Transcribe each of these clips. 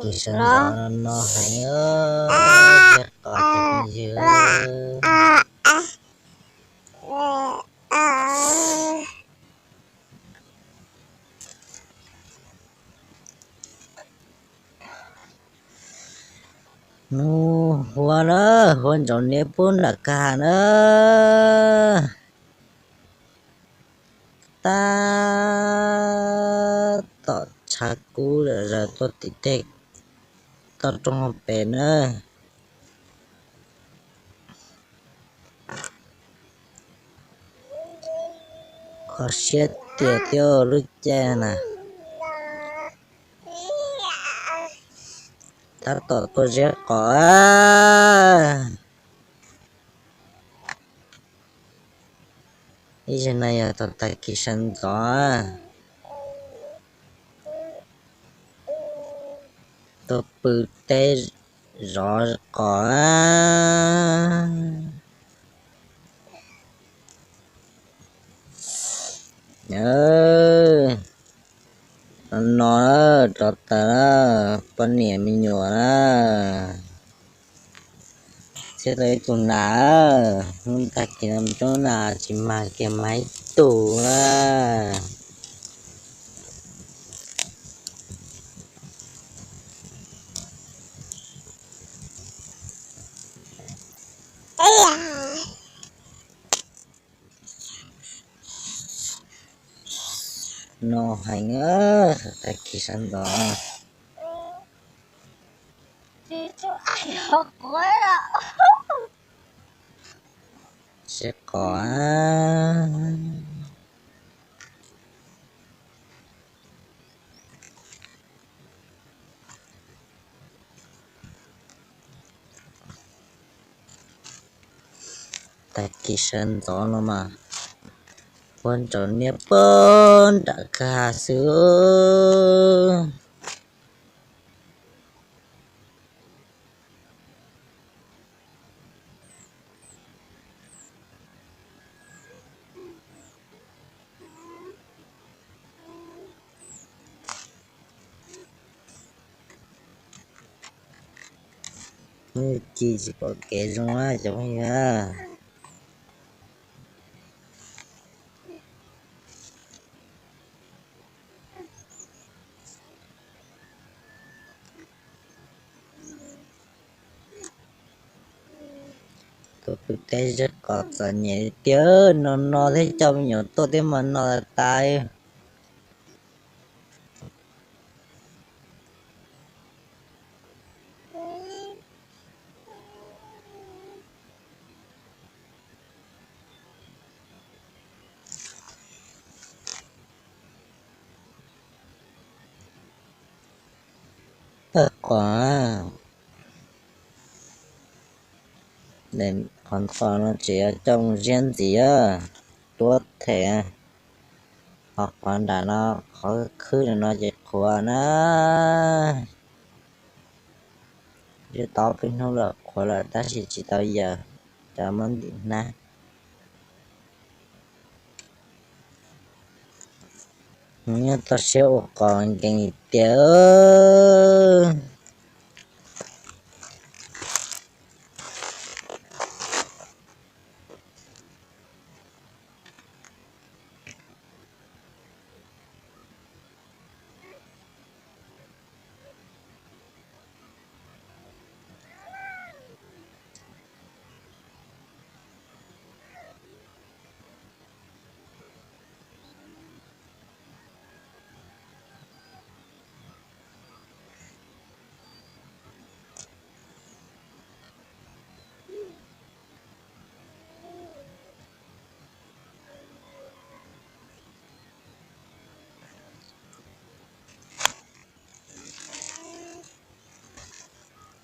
Sawv ntxov no no heev, siab qos cov phooj ywg. Hnub huab na, huab ntsaus niab pub nram kwj ha na. Tab tom tshav kub zaws tuaj tim tej toj roob hauv pes na. Kho siab tiag thiab lub caij na. Tab tom tuaj ziab qos. Ib zaug no yog tau tag kis sawv ntxov, tuaj pw teb zov qos. No no rov tas poj niam me nyuam na. Thiab tau ib tug nas, hnub tag kis no coob nas tsis mag kiag mag ib tug na. No heev, tag kis sawv ntxov. Siab qos. Tag kis sawv ntxov no mas huab ntsaus niab pub nram kwj ha xwb. Ci tsis pom kev zoo cov phooj ywg. Tuaj pw teb ziab qos txom nyem tiag, no no thiab coj me nyuam tuaj thiab mas no tas tas. Tawg qos, qhov ntxhov no tseem yuav coj mus ziab ntxiv, tuab them. Ho qhov nram no, qhov khwb no ces qhuav na. Twb tau peb hnub lawm qhuav lawm tab sis tsis tau yawm, cov muab ntim hnab. Nyob toj siab ua qos nkees tiag.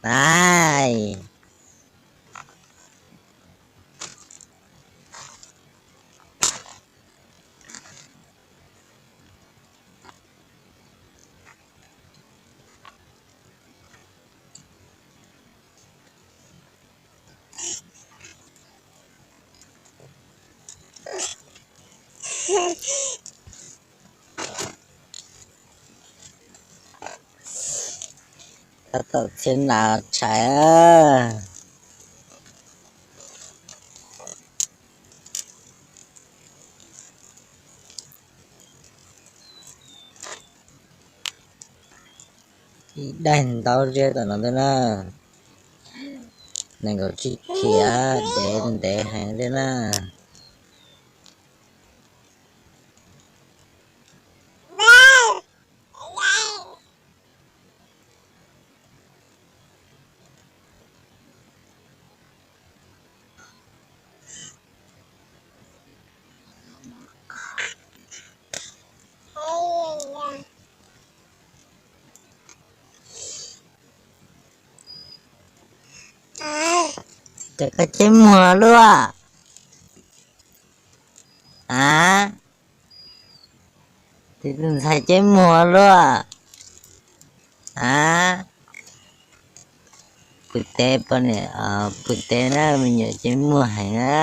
Nai. Tab tom txhiab nas tshais. Ib daig ntaub ziab tom no thiab na. Nees nkaum tsib khiav dev ntev heev thiab na. Cas koj ceb muag luaj? A, tus ntxhais ceb muag luaj? A, pw teb poj niam, pw teb na, me nyuam ceb muag heev na.